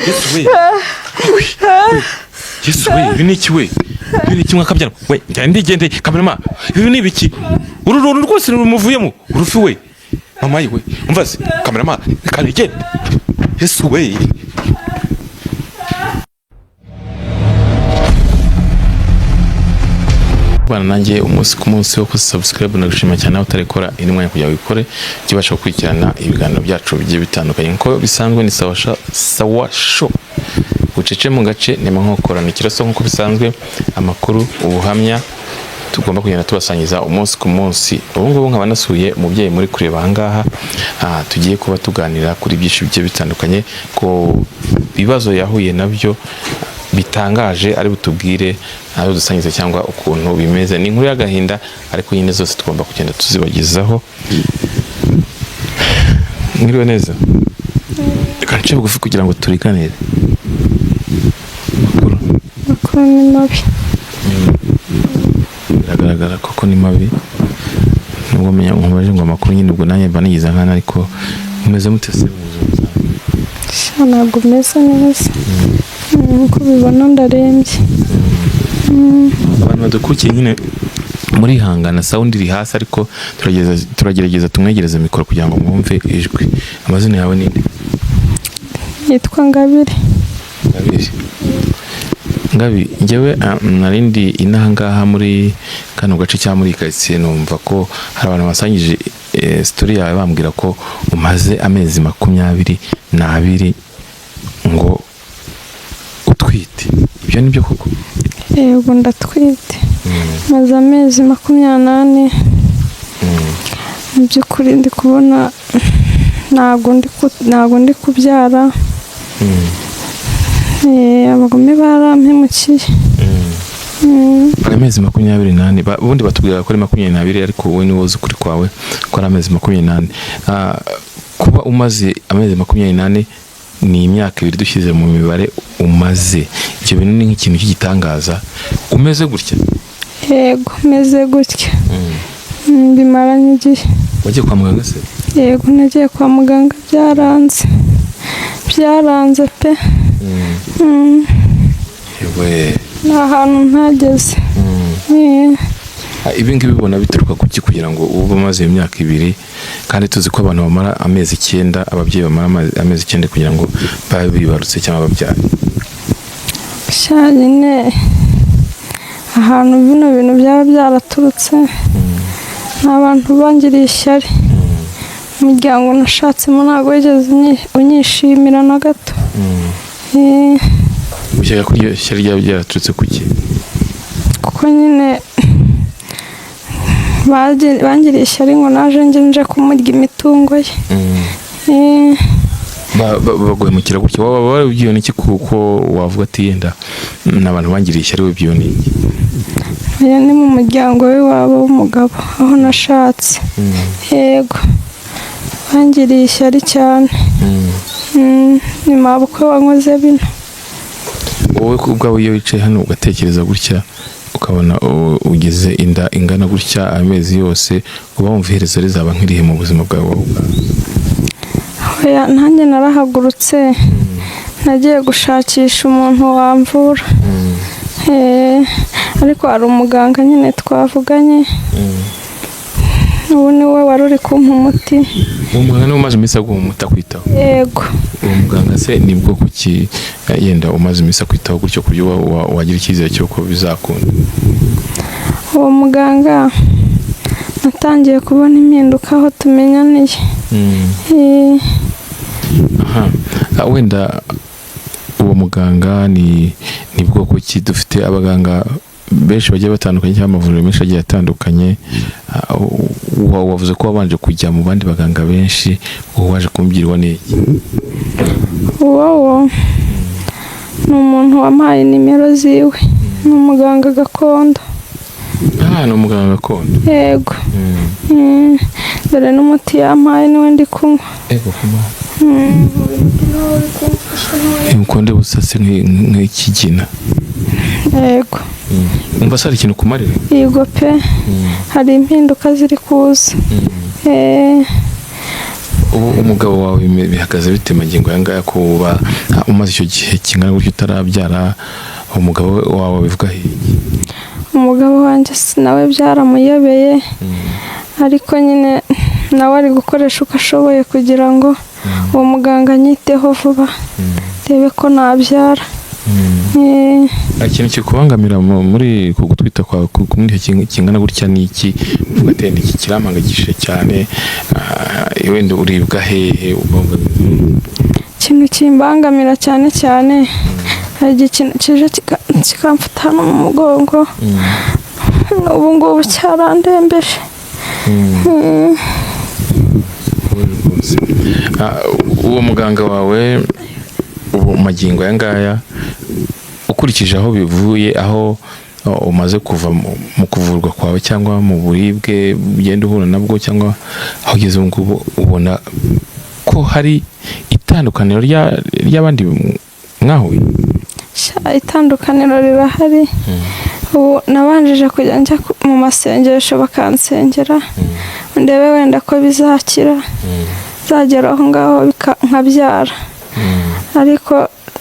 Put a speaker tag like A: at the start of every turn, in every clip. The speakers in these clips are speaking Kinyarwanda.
A: Yesu we, Yesu we, ibi ni iki we? Ibi ni iki mwakabyara we? Njyane ndigendeye. Kamerama, ibi ni ibiki? Uru runtu rwose rumuvuyemo urufi we, mama we. Umva se kamerama, reka nigende. Yesu we. Bana nanjye umunsi ku munsi wo subscribe, ndagushima cyane. Aho utarekora iri mwanya kugira ngo ubikore, ujye ubasha gukurikirana ibiganiro byacu bigiye bitandukanye. Nkuko bisanzwe ni sawa sawa show, bucece mu gace nema nkokorana ikiraso. Nkuko bisanzwe, amakuru, ubuhamya tugomba kugenda tubasangiza umunsi ku munsi. Ubu ngubu nkaba nasuye umubyeyi muri kureba aha ngaha. Tugiye kuba tuganira kuri byinshi bigiye bitandukanye, ku bibazo yahuye nabyo bitangaje, ari butubwire, ari budusangize cyangwa ukuntu bimeze. Ni inkuru y'agahinda, ariko nyine zose tugomba kugenda tuzibagezaho. Mwiriwe neza. Reka nce bugufi kugira ngo turiganire. Amakuru?
B: Amakuru ni mabi.
A: Biragaragara koko ni mabi, nubwo menya nkubaje ngo amakuru nyine, ubwo nanjye mba nigize nkana. Ariko mumeze mute se mu buzima busanzwe?
B: Sha, ntabwo meze neza. Nk'uko ubibona ndarembye.
A: Abantu badukurikiye nyine murihangana, sound iri hasi, ariko turagerageza tumwegereze mikoro kugira ngo mwumve ijwi. Amazina yawe ni nde?
B: Yitwa Ngabire.
A: Ngabire. Ngabi, njyewe nari ndi inaha ngaha muri kano gace cyangwa muri iyi karitsiye, numva ko hari abantu basangije story yawe, bambwira ko umaze amezi 22 ngo utwite. Ibyo ni byo koko?
B: Yego, ndatwite, maze amezi 24. Mu by'ukuri ndi kubona ntabwo ndi kubyara. Abagome barampemukiye.
A: Amezi 24. Ubundi batubwira ko ari 22, ariko wowe niwo uzi ukuri kwawe ko ari amezi 24. Kuba umaze amezi 24 ni imyaka 2 dushyize mu mibare umaze. Ibyo bintu ni nk'ikintu cy'igitangaza, umeze gutya.
B: Yego, meze gutya. Bimaranye igihe.
A: Wagiye kwa muganga se?
B: Yego, nagiye kwa muganga, byaranze, byaranze pe.
A: Yewe.
B: Nta hantu ntageze.
A: Ibi ngibi ubona bituruka kuki kugira ngo ube umaze imyaka 2, kandi tuzi ko abantu bamara amezi 9, ababyeyi bamara amezi 9 kugira ngo babe bibarutse cyangwa babyare?
B: Sha, nyine ahantu bino bintu byaba byaraturutse ni abantu bangiriye ishyari. Umuryango nashatsemo ntabwo wigeze unyishimira na gato.
A: Ukeka ko iryo shyari ryaba ryaraturutse kuki?
B: Kuko nyine bangiriye ishyari ngo naje njye nje kumurya imitungo ye.
A: Baguhemukira gutya, waba warabibwiwe n'iki kuko wavuga ati yenda ni abantu bangiriye ishyari? Wibwiwe n'iki?
B: Oya, ni mu muryango w'iwabo w'umugabo aho nashatse. Yego, bangiriye ishyari cyane. Ni mabukwe wankoze bino.
A: Wowe ku ubwawe, iyo wicaye hano ugatekereza gutya, ukabona ugize inda ingana gutya amezi yose, uba wumva iherezo rizaba nk'irihe mu buzima bwawe wowe ubwawe?
B: Oya, nanjye narahagurutse, nagiye gushakisha umuntu wamvura. Ariko hari umuganga nyine twavuganye, ubu ni we wari uri kumpa umuti.
A: Uwo muganga niwe umaze iminsi aguha umuti, akwitaho?
B: Yego.
A: Uwo muganga se ni bwo kuki yenda umaze iminsi akwitaho gutyo, ku buryo wagira icyizere cy'uko bizakunda?
B: Uwo muganga natangiye kubona impinduka aho tumenyaniye.
A: Aha. Wenda uwo muganga ni bwoko ki? Dufite abaganga benshi bagiye batandukanye cyangwa amavuriro menshi agiye atandukanye. Wavuze ko wabanje kujya mu bandi baganga benshi, wowe waje kumbwirwa n'iki?
B: Uwo ni umuntu wampaye nimero ziwe, ni umuganga gakondo.
A: Ah, ni umuganga gakondo.
B: Yego. Dore n'umuti yampaye niwe ndi kunywa.
A: Ego kuma.
B: Uyu muti niwo uri kumfasha, niwe.
A: Mukonde busase nk'ikigina.
B: Yego.
A: Umva se hari ikintu kumarira?
B: Yego pe, hari impinduka ziri kuza.
A: Ubu umugabo wawe bihagaze bite magingo aya ngaya, kuba umaze icyo gihe kingana gutyo utarabyara? Umugabo wawe bivuga iki?
B: Umugabo wanjye nawe byaramuyobeye, ariko nyine nawe ari gukoresha uko ashoboye kugira ngo uwo muganga anyiteho vuba, ndebe ko nabyara.
A: Ikintu kikubangamira muri ku gutwita kwawe muri icyo kingana gutya ni iki? Uvuga ati "Wenda iki kirampangayikishije cyane, wenda uribwa hehe?" Ubumva
B: Ikintu kimbangamira cyane cyane, hari igihe ikintu kije kikamfata hano mu mugongo, n'ubu ngubu cyarandembeje.
A: Rwose. Uwo muganga wawe ubu magingo aya ngaya, ukurikije aho bivuye, aho umaze kuva mu kuvurwa kwawe cyangwa mu buribwe ugenda uhura nabwo, cyangwa aho ugeze ubu ngubu, ubona ko hari itandukaniro ry'abandi mwahuye?
B: Sha, itandukaniro rirahari. Ubu nabanjije kujya njya mu masengesho bakansengera, ndebe wenda ko bizakira, nzagera aho ngaho nkabyara, ariko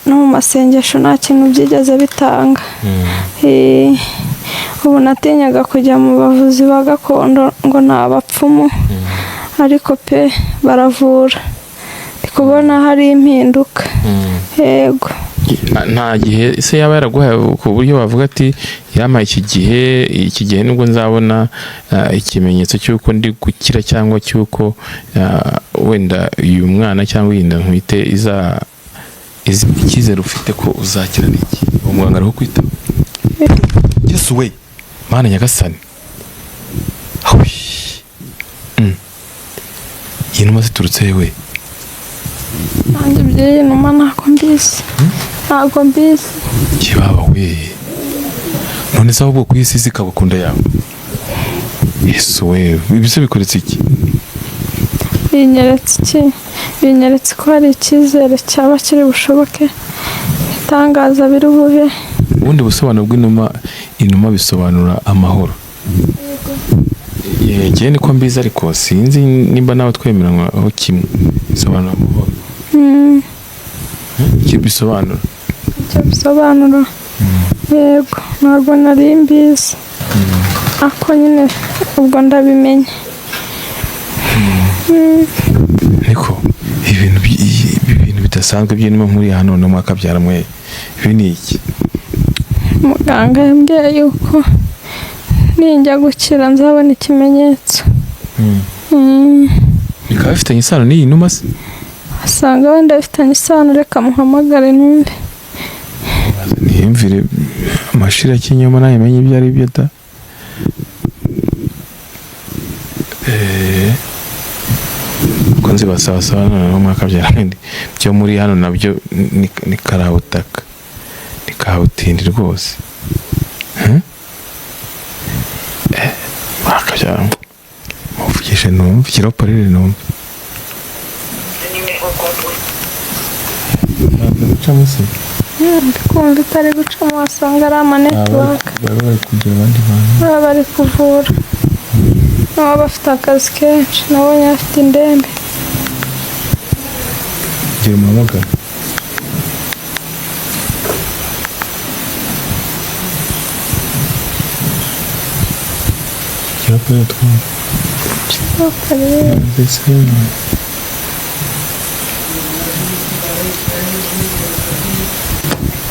B: no mu masengesho nta kintu byigeze bitanga. Ubu natinyaga kujya mu bavuzi ba gakondo ngo ni abapfumu, ariko pe baravura, ndi kubona hari impinduka, yego.
A: Nta gihe se yaba yaraguhaye ku buryo bavuga ati yampaye iki gihe, iki gihe nibwo nzabona ikimenyetso cy'uko ndi gukira, cyangwa cy'uko wenda uyu mwana cyangwa iyi nda ntwite iza icyizere ufite ko uzakira ni iki? Uwo muganga ariho kwita? Yesu we, Mana nyagasani! Ahwi. Iyi numa ziturutse he we?
B: Nanjye iby'iyi numa ntabwo mbizi, ntabwo mbizi.
A: Kibaba we, none se ahubwo ku isi zikagukunda yawe? Yesu we, ibi se bikoretse iki?
B: Binyeretse iki? Binyeretse ko hari icyizere cyaba kiri bushoboke, itangaza biri bube.
A: Ubundi busobanuro bw'inuma, inuma bisobanura amahoro. Njyewe niko mbizi, ariko sinzi nimba nawe twemeranywa aho kimwe. Bisobanura amahoro. Icyo bisobanura.
B: Icyo bisobanura, yego, ntabwo nari mbizi, ako nyine ubwo ndabimenye.
A: Niko ibintu ibi bintu bidasanzwe by'inuma nkuriya hano no mwakabyara mwe, ibi ni iki?
B: Muganga yambwiye yuko ninjya gukira nzabona ikimenyetso.
A: Bikaba bifitanye isano n'iyi numa se?
B: Asanga wenda bifitanye isano, reka muhamagare numve.
A: Niyumvire amashira y'ikinyoma, nawe menye ibyo ari byo da. Ko nzi basabasaba noneho mwakabyara mwende byo muri hano nabyo ni karabutaka, ni kabutindi rwose. Mwakabyara muvugishe numve, shyiraho parire numve. Ntabwo gucamo se?
B: Ndi kumva itari gucamo, wasanga ari ama network.
A: Baba bari kugira abandi bantu.
B: Baba bari kuvura, nabo bafite akazi kenshi, nabonye bafite indembe.
A: Gira umuhamagaro. Gira parire twumve. Ndetse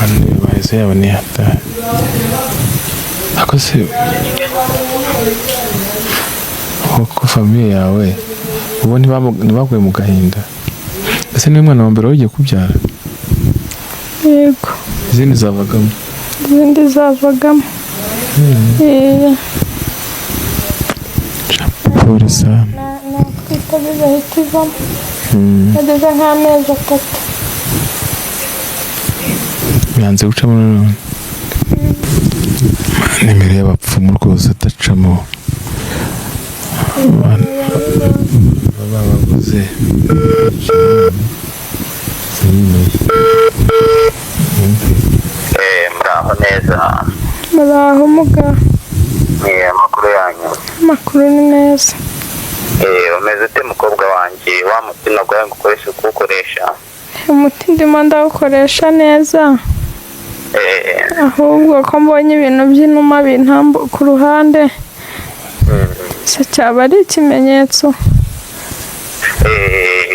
A: bane baheze yabo ni hatari. Ako se koko famille yawe ubu ntibaguye mu gahinda? Ese niwe mwana wa mbere wari ugiye kubyara?
B: Yego.
A: Izindi zavagamo?
B: Izindi zavagamo.
A: Polisi.
B: Natwita bigahita ivamo, yageze nk'amezi 3.
A: Yanze gucamo nanone nimero y'abapfumu rwose adacamo. Baba babuze.
C: Muraho neza.
B: Muraho muga.
C: Amakuru yanyu?
B: Amakuru ni meza.
C: Umeze ute, mukobwa wanjye? Wa muti naguhaye ngo ukoreshe kuwukoresha?
B: Umuti ndimo ndawukoresha neza. Ahubwo ko mbonye ibintu by'inuma bintambuka ku ruhande, se cyaba ari ikimenyetso?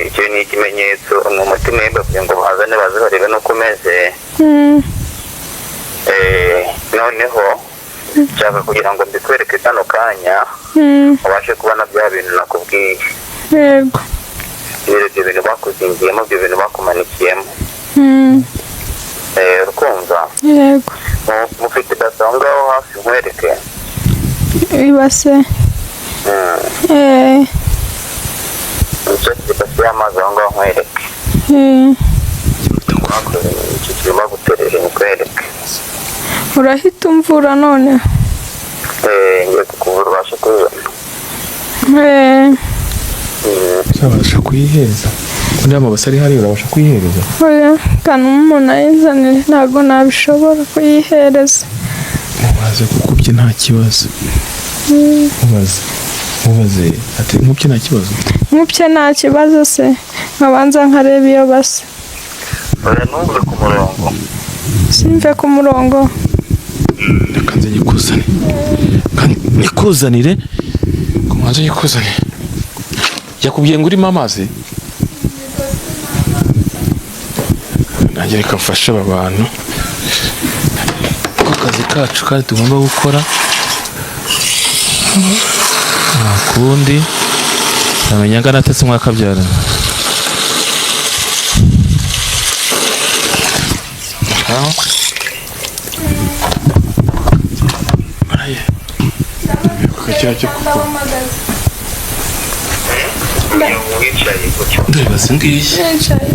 C: Icyo ni ikimenyetso. Ni umuti mwebwe kugira ngo bazane, baze barebe n'uko umeze. Noneho nshaka kugira ngo mbikwereke kano kanya, ubashe kubona bya bintu nakubwiye.
B: Yego.
C: Rero ibyo bintu bakuzingiyemo, ibyo bintu bakumanikiyemo. Urukumva?
B: Yego.
C: Mufite ibase aho ngaho hafi nkwereke?
B: Ibase?
C: Nicyo, ibase y'amazi aho ngaho nkwereke. Icyo kintu bagutereje nkwereke.
B: Urahita umvura none?
C: Ngiye kukuvura ubashe kubibona.
A: Uzabasha kuyihereza undi amabase ari hariya? Urabasha kuyihereza?
B: Oya, kandi umuntu ayinzanire, ntabwo nabishobora kuyihereza.
A: Mubaze kukubye nta kibazo. Mubaze, mubaze ati: "Nkubye nta kibazo?"
B: Nkupye nta kibazo se? Nkabanza nkareba iyo base.
C: Oya, ntuve ku murongo.
B: Simve ku murongo.
A: Reka nze nyikuzane. Kandi nyikuzanire, kumanza nyikuzanire. Yakubwiye ngo urimo amazi. Nanjye reka mfashe aba bantu ko kazi kacu kandi tugomba gukora, nta kundi. Namenya ngo anatetse mwakabyara. Aho. Aye. Kiriya cyo kuko
C: Wicaye gutyo?
A: Ndibaza ngiyi.
B: Yicaye.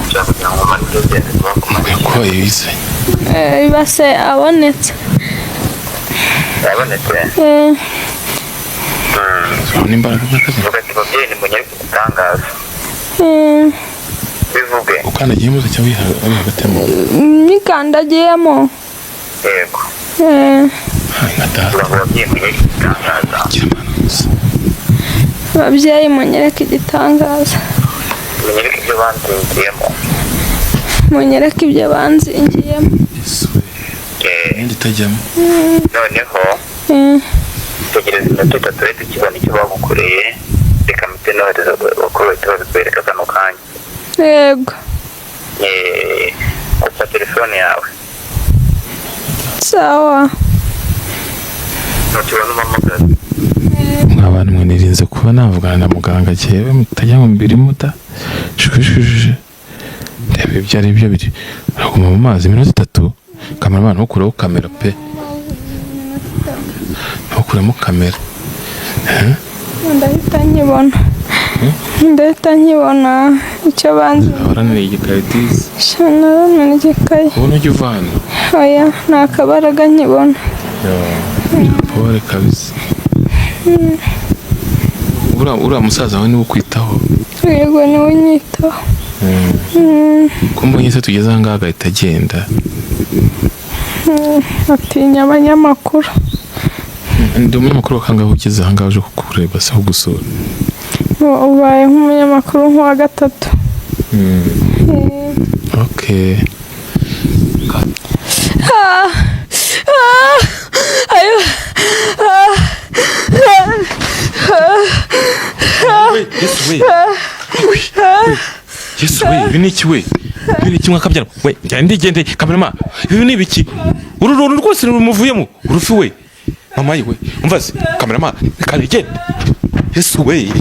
C: Nshaka kugira ngo umanike ugende bakumanike.
A: Ko yizanye.
B: Ibase abonetse.
C: Yabonetse?
A: Urabona imbaraga nk'akazi.
C: Vuga ati: "Babyeyi, nimunyereke igitangaza." Bivuge.
A: Ukandagiye muze cyangwa uri hagati y'amaguru?
B: Nyikandagiyemo.
C: Yego.
A: Nka data.
C: Vuga ngo: "Babyeyi, munyereke igitangaza."
A: Gira Imana gusa.
B: Ababyeyi, munyereke igitangaza.
C: Munyereke ibyo banzingiyemo.
B: Munyereke ibyo banzingiyemo.
A: Yesu we. Imyenda itajyamo.
C: Noneho tegereza iminota 3 rero tukibona icyo bagukoreye. Reka mpite nohereza bakuru bahita babikwereka kano kanya.
B: Yego.
C: Kupa telefone yawe.
B: Sawa.
C: Ntukibona umpamagaze.
A: Mwa bantu mwe, nirinze kuba navugana na muganga jyewe, mutajya ngo mbirimo da. Shwishwishwi, ndeba ibyo ari byo. Biri uraguma mu mazi iminota 3. Kameramani, ntukureho kamera pe, ntukuremo kamera.
B: Ndahita nkibona, ndahita nkibona icyo banzi.
A: Haranira igikaritizi.
B: Shanarana igikayi.
A: Ubona ujya uva hano?
B: Oya, nta kabaraga nkibona.
A: Pole kabisa. Uriya musaza wawe niwe ukwitaho?
B: Yego, niwe unyitaho.
A: Ko mbonye se tugeze aha ngaha agahita agenda?
B: Atinya abanyamakuru.
A: Ndi umunyamakuru wa kangahe ugeze aha ngaha uje kukureba se, kugusura?
B: Ubaye nk'umunyamakuru nk'uwa gatatu.
A: Okay.
B: Ah, ah, ayo, ah,
A: Yesu we! Yesu we, ibi ni iki we? Ibi ni iki mwakabyara we? Njyane ndigendeye. Kamerama, ibi ni ibiki? Uru runtu rwose rumuvuyemo urufi we, mama we. Umva se kamerama, reka nigende. Yesu we!